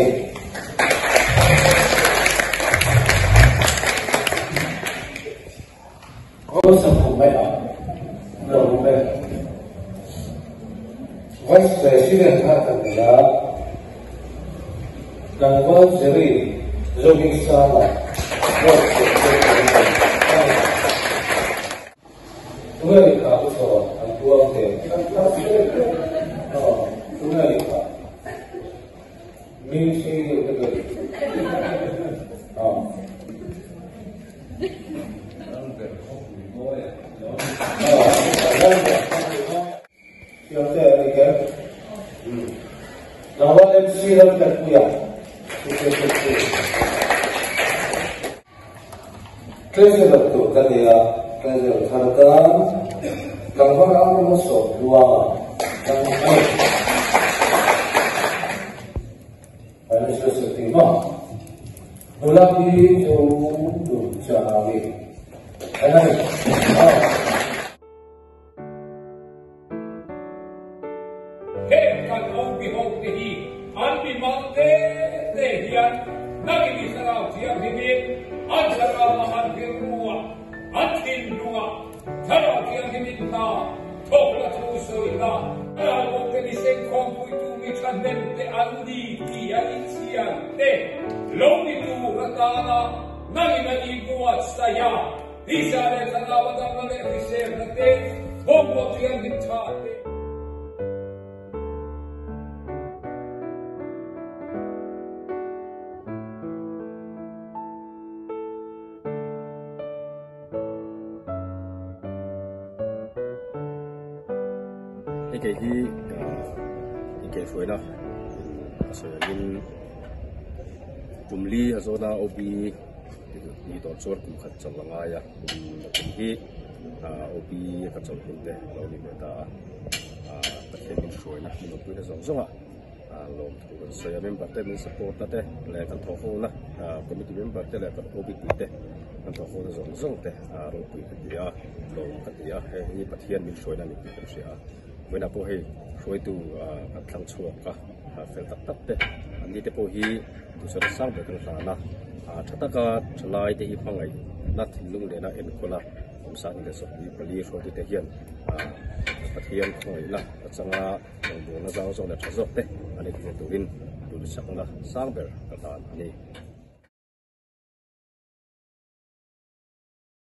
ni. Rualsangkhummaia lo awm e. Vice President kha kan ni a, Tlangval Jerry Zobingsanga vote pek te kan ni a. Tunge lehkha u chhawn an puang te? Tunge lehkha? Min sei deuh te ka ni. Treasurer tur ka ni a, Treasurer thar tan tlangval ang emaw sawm tluanga kan hmu. Financial Secretary maw? Nula hi chu duh chiah lo ni. Eng a ni? Aw. Heng kan OP ho te hi an mi mal te te hian nangin i thlarau thianghlimin an thlarau ah an rilru ah an thinlung ah thlarau thianghlimin hna thawk la thu sawi la thlarau bo te mi sengkhawmpuitu mi thahnem te an ni tih an inchhiar te lo ni tur atana nangin an inbuatsaih a. Tisa leh thlarau a damna leh hriselna te, bawngbaw thianghlim tha te. Hei kei hi inkaihhruaina a sawi angin kum li a zawna OB ni tawh chuan kum khat chawlh a ngai a kum kum hi OB ka chawlh hun te a lo ni ve ta a Pathian min hruaina min awmpuina zawng zawng a lawmthu kan sawi a member te min support na te leh kan thawh ho na committee member te leh kan OB pui te kan thawh ho na zawng zawng te ropui ka ti a lawm ka ti a heng hi Pathian min hruaina a ni tih kan hria a vawiinah pawh hei hruaitu kan thlang chhuak a fel tak tak te an ni te pawh hi duhsakna sang ber kan hlan a tha taka thalai te hi hmangaih na thinlung lehna enkawl a awmsa ni leh 24 hruaitu te hian Pathian khawngaihna atanga rawngbawlna zau zawk leh tha zawk te an inhmu turin duhsakna sang ber ka hlan a ni.